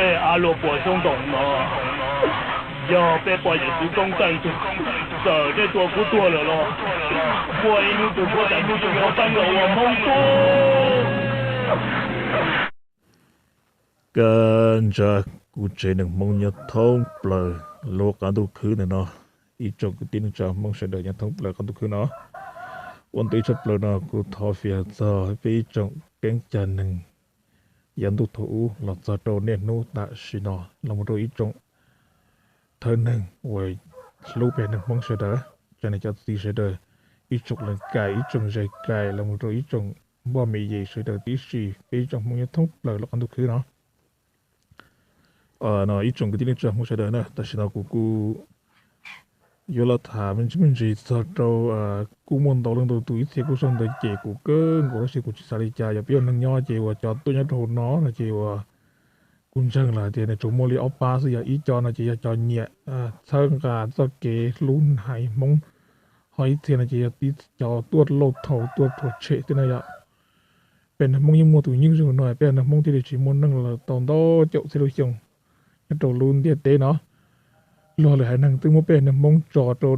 Peb a luas puas xyoo ntoos no, yog peb poj yawm txwv koob tawj tug, txawm nej tua kuv tuag lawm los muaj ib hnub tug huab tais hnub tseem qhov teeb los ua Hmoob tub. Kab ntsa kuv tsev neeg Hmoob nyob thoob plaws lub qab ntuj khwb ntawm no, ib tsoom kwv tij neej tsa Hmoob sawv daws nyob thoob plaws qab ntuj khwb no. Ua ntej tshaj plaws no kuv thov fias txog peb ib tsoom keeb cag neeg yav ntuj thaum ub los txog rau niaj hnub tam sim no, los mus rau ib tsoom thawj neeg uas hlub peb neeg Hmoob sawv daws, tsa neeg cov txiv sawv daws, ib tsoom leej kais, ib tsoom zais kais, los mus rau ib tsoom npoj me yes sawv daws tib si, peb ib tsoom Hmoob nyob thoob plaws lub qab ntuj khwb no. No ib tsoom kwv tij neej tsa Hmoob sawv daws na, tam sim no kuv kuj yuav los tham me ntsis me ntsis txog rau, kuj muaj ntau leej ntau tus ib txhia kuj sau ntawv cem kuv kawg nkaus tab sis kuv tsis xav li cas, yog peb ua neeg nyob ces uas cov tuaj nyob rau hauv no no ces uas kuv ntseeg lawm tias nws tsuas muaj li ob pab xwb, yog ib co no ces yog cov nyiam txhawb nqa txoj kev hlub haiv Hmoob, ho ib txhia no ces yog tib cov tuaj lauj thaus tuaj rhuav tshem xwb na yom. Peb neeg Hmoob yeej muaj tus nywj zoo no peb neeg Hmoob thiaj li tsis muaj neeg los tau ntau caum txhiab lub xyoo nyob rau lub ntiaj teb no. Luag lwm haiv neeg twb muab peb neeg Hmoob tso rau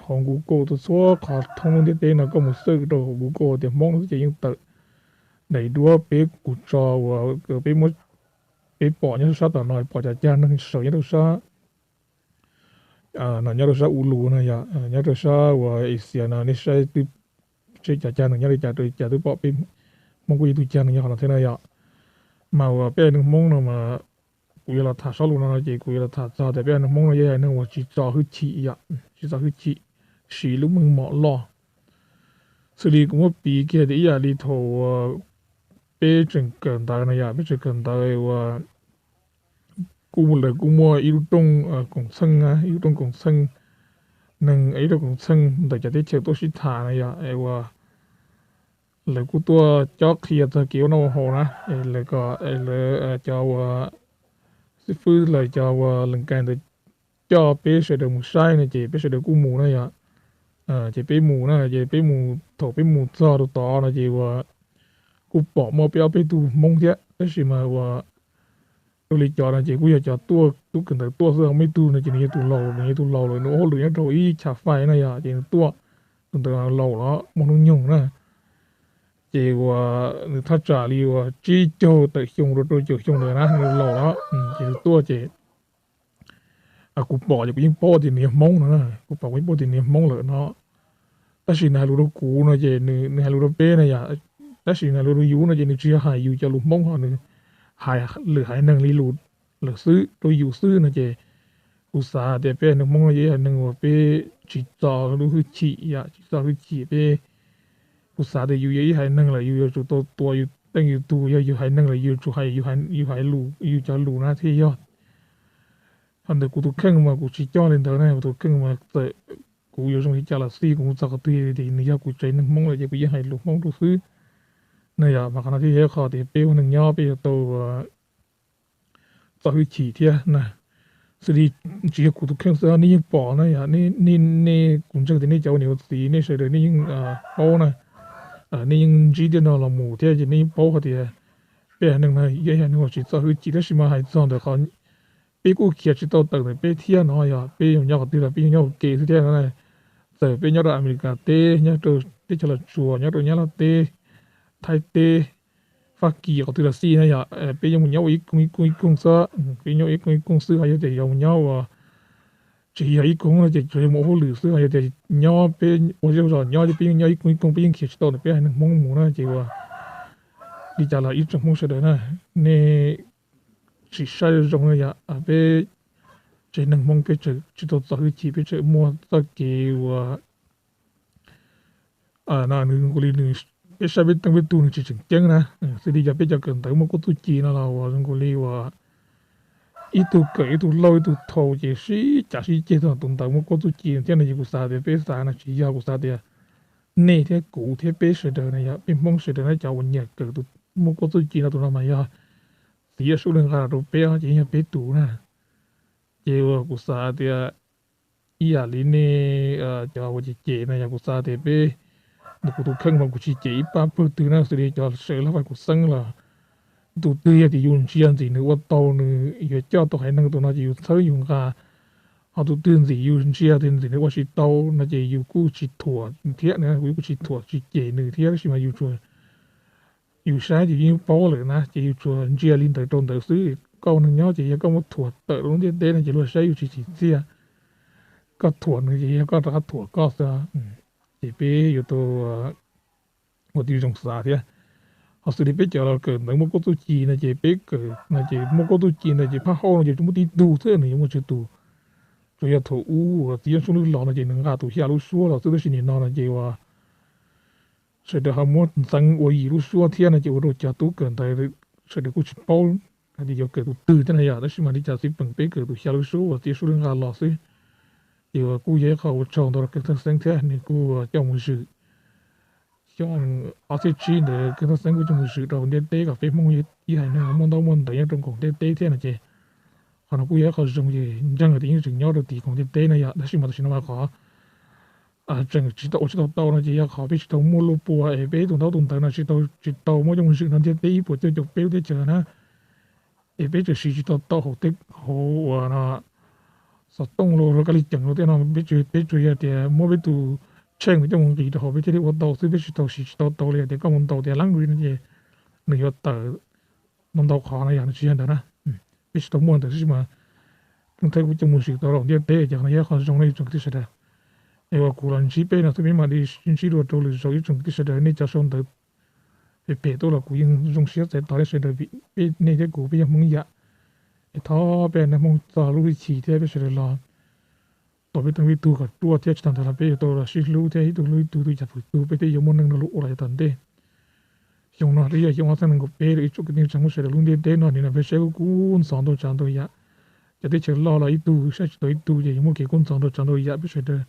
hauv Google tau txhua qhov thoob lub ntiaj teb no, koj mus search rau hauv Google tias Hmoob no xwb ces yeej tawm daim duab peb kuv tso uas peb muab, peb pom nyob rau sab tom no, pom cov cag neeg sawv nyob rau sab no, nyob rau sab U Lus no yom, nyob rau sab uas Asia no, nej saib twb, seb cov cag neeg nyob li cas, rau li cas twb pom peb Hmoob kuj yog tus cag neeg nyob qhov no thiab na yom. Mas uas peb neeg Hmoob no mas kuv yuav los tham sob lus no no ces kuv yuav los tham txog tias peb neeg Hmoob no yog haiv neeg uas tsis txo hwj chim yom, tsis txo hwj chim, siv lub meej mom loj. Xws li kuv muab piv kiag tias ib yam li thaum uas peb tseem kawm ntawv no yom, peb tseem kawm ntawv uas kuj lawv kuj muaj ib lub rooj koom txheej, ib lub rooj koom txheej neeg, ib lub rooj koom txheej ntawm cov teb chaws tuaj sib tham na yom, uas lawv kuj tuaj cob qhia txog kev ua noj ua haus na, lawv kom lawv cov uas xib fwb los cov uas lees kais ntawd coj peb sawv daws mus saib no ces peb sawv daws kuj mus na yom. Ces peb mus na, ces peb mus, thaum peb mus txog rau tod no ces uas kuj pom muaj peb ob peb tug Hmoob thiab, tab sis mas uas rau li cov no ces kuj yog cov tuaj tub kawm ntawv tuaj xwb, muaj ib tug no ces nws yog tus laus, nws yog tus laus lawm, nws ua hauj lwm nyob rau ib chav fais na yom, ces nws tuaj, tus ntawd laus los muaj hnub nyoog na. Ces uas nws thaj tsam li uas tsib caug tawm xyoo rau rau caum xyoo ntawd na, nws laus los ces nws tuaj ces kuv pom ces kuv yeej paub tias nws yog Hmoob no na, kuv pom kuv yeej paub tias nws yog Hmoob lawm no. Tab sis nws hais lus rau kuv no ces nws hais lus rau peb na yom, tab sis nws hais lus rau yus no ces nws tsis yog hais yus cov lus Hmoob, ho nws hais lwm haiv neeg li lus lawm xwb, rau yus xwb no ces kuv xav tias peb neeg Hmoob no yog ib haiv neeg uas peb tsis txo lub hwj chim yom, tsis txo hwj chim peb. Kuv xav tias yus yog ib haiv neeg lawm yus yuav tsum tau tua yus teej yus tug, yog yus haiv neeg lawm yus yuav tsum hais yus haiv lus, yus cov lus na thiaj yog. Ho ntawm kuv tus kheej mas kuv tsis coj li ntawd na, kuv tus kheej mas txawm kuv yuav zoo li cas los xij, kuv mus txog qhov twg ces nws yog kuv tsev neeg Hmoob lawm ces kuv yeej hais lus Hmoob rau xwb. No yog mas qhov no thiaj yog qhov tias peb ua neeg nyob peb yuav tau txo hwj chim thiab na. Xws li tsis yog kuv tus kheej xwb, nej yeej pom na yom, nej, kuv ntseeg tias nej cov ua niam ua txiv nej sawv daws nej yeej paub na, nej yeej ntsib tej no los mus thiab ces nej yeej paub hais tias peb haiv neeg no yog ib haiv neeg uas tsis txo hwj chim, tab sis mas hais txog ntawm qhov peb kuj khiav tsis tau tawm ntawm peb thiab no, yog peb yog nyob qhov twg los peb yeej nyob ua ke xwb thiab no. Txawm peb nyob rau Amelikas teb, nyob rau teb chaws Los Tsuas, nyob rau Nyab Laj teb, Thaib teb, Fab Kis qhov twg los xij na yom, peb yeej mus nyob ua ib koog ib koog ib koog xwb, peb nyob ib koog ib koog xwb, ho yog tias yog mus nyob ua tsis yog ib koog no ces tsuas yog mus ua hauj lwm xwb, ho yog tias nyob peb ua zej zos nyob ces peb yeej nyob ib koog ib koog, peb yeej khiav tsis tau ntawm peb haiv neeg Hmoob mus na ces ua li cas los ib tsoom Hmoob sawv daws na, nej sim saib zoo na yom, peb tsev neeg Hmoob peb tseem tsis tau txo hwj chim, peb tseem muaj txoj kev uas no nws zoo nkaus li nws, peb saib peb teej peb tug nws tsis tseem ceeb na. Xws li cov peb cov kawm ntawv muaj kuab txuj ci no los uas zoo nkaus li uas ib tug kawm ib tug lauj ib tug thau ces sib cav sib ceg txog tus ntawd muaj kuab txuj ci thiab no ces kuv xav tias peb xav no tsis yog, kuv xav tias nej thiab kuv thiab peb sawv daws na yog peb Hmoob sawv daws na cov uas nyiam kawm tus muaj kuab txuj ci no tus no mas yog txiv yawm saub lwj nqa los rau peb ces yog peb tus na. Ces uas kuv xav tias ib yam li nej cov uas cem cem no yog kuv xav tias peb, ntawm kuv tus kheej mas kuv tsis cem ib pab pawg twg na, xws li cov sawv laj fais kuv xeeb los Tus twg yog tias yus ntsia ntxim nws ua tau, nws yuav coj tau haiv neeg tus no ces yus txhawb yus nqa. Ho tus twg ntxim yus ntsia tias ntxim nws ua tsis tau no ces yus kuj tsis thuam thiab na, yus kuj tsis thuam tsis cem nws thiab, tab sis mas yus tsuas, yus saib ces yus paub lawm na ces yus tsuas ntsia li ntawd rau ntawd xwb. Koj ua neeg nyob ces yog koj muab thuam tawm rau lub ntiaj teb no ces luag saib yus tsis tsim txiaj. Koj thuam nws ces yog koj rov qab thuam koj xwb. Ces peb yuav tau ua tib zoo xav thiab. Ho xws li peb cov los kawm ntawv muaj koob txuj ci no ces peb kawm no ces muaj koob txuj ci ntawd ces phaj hauj no ces tsuas muaj tib tug xwb, nws yuav muaj tsawg tus. Tsuas yog thaum ub uas txiv Yaj Suab Lwj los no ces nws nqa tus xya lub suab los xwb, tab sis nim no no ces uas sawv daws ho muab ntxeev ua yim lub suab thiab no ces ua rau cov tub kawm ntawv sawv daws kuj tsis paub hais tias yuav kawm tus twg thiab na yom. Tab sis mas li cas xij peem peb kawm tus xya lub suab uas txiv Yaj Suab Lwj nqa los xwb. Ces uas kuj yog ib qho ua tsaug ntau rau Keeb Thaj Xeeb thiab, nws kuj coj mus zwm. Xyoo ob txhiab tsib ntawd Keeb Thaj Xeeb kuj coj mus zwm rau ntiaj teb kom peb Hmoob ib haiv neeg muaj ntaub muaj ntawv nyob rau nkaus ntiaj teb thiab no ces qhov no kuj yog ib qho zoo ces ntseeg tias yeej tseem nyob rau tim koom ntiaj teb no yom. Tab sis mas tam sim no mas qhov tseem tsis tau ua tsis tau tau no ces yog qhov peb tsis tau muaj lub pua es peb tus ntaub tus ntawv no tsis tau, tsis tau muab coj mus zwm rau ntiaj teb ib puas cuaj caum peb lub teb chaws na. Es peb tseem siv tsis tau tau hauv, hauv uas xov tooj los kab li ceem los tej no, peb tsuas, peb tsuas yog tias muab peb tus tsheej coj mus nqis rau hauv peb thiaj li ua tau xwb, peb tsis tau siv tsis tau tau li. Tias koj mus ntaus tias language no ces nws yuav tawm ntau ntau qhov no yog nws tsis yog ntawd na. Peb tsis tau muaj ntawd tab sis mas Keeb Thaj kuj coj mus zwm tau rau ntiaj teb ces qhov no yog qhov zoo no ib tsoom kwv tij sawv daws. Es uas kuv los ntsib peb no xwb peb mam li ntsib dua rau lwm zaus ib tsoom kwv tij sawv daws. Nej cov sau ntawv phem phem tuaj los kuv yeej zoo siab txais tos nej sawv daws vim peb, nej thiab kuv peb yog Hmoob yam. Es thov peb haiv neeg Hmoob txog lub hwj chim thiab peb sawv daws los tos peb teev peb tug kom ruaj thiab tsis tag ntawd los peb yuav tau los sib hlub thiab ib tug hlub ib tug, tus cam fwm tug, peb thiaj yuav muaj neeg nrog luag ua los yav tom ntej. Xyoo no twb yog xyoo ob txhiab nees nkaum peb lawm, ib tsoom kwv tij neej tsa Hmoob sawv daws, lub ntiaj teb no nim no peb saib kuj kub ntxhov ntau tsav ntau yam. Cov teb chaws loj los ib tug saib tsis tau ib tug ces yuav muaj kev kub ntxhov ntau tsav ntau yam, peb sawv daws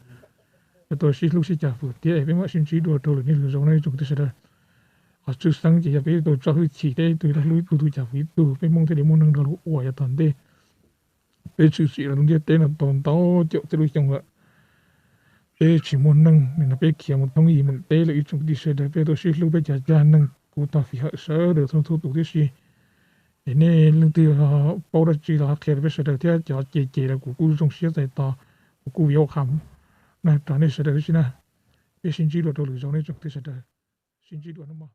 yuav tau sib hlub sib cam fwm thiab es peb mam sib ntsib dua rau lwm niaj lwm zaus no ib tsoom kwv tij sawv daws. Qhov tshwj xeeb ces yog peb tau tso hwj chim thiab ib tug hlub ib tug, tus cam fwm ib tug, peb Hmoob thiaj li muaj neeg nrog luag ua yav tom ntej. Peb tshwm sim rau lub ntiaj teb no tau ntau caum txhiab lub xyoo lawm, peb tsis muaj neeg, nim no peb khiav mus thoob yim meem teb lawm ib tsoom kwv tij sawv daws, peb tau sib hlub peb cov cag neeg kuj tau fij hawm sawv daws txhua txhua tus tib si. Es nej leej twg paub dab tsi los qhia rau peb sawv daws thiab, cov cem cem los kuv kuj zoo siab txais tos, kuv kuj yuav ua qha na rau nej sawv daws tib si na. Peb sib ntsib dua rau lwm zaus nej tsoom kwv tij sawv daws, sib ntsib dua hnub mo.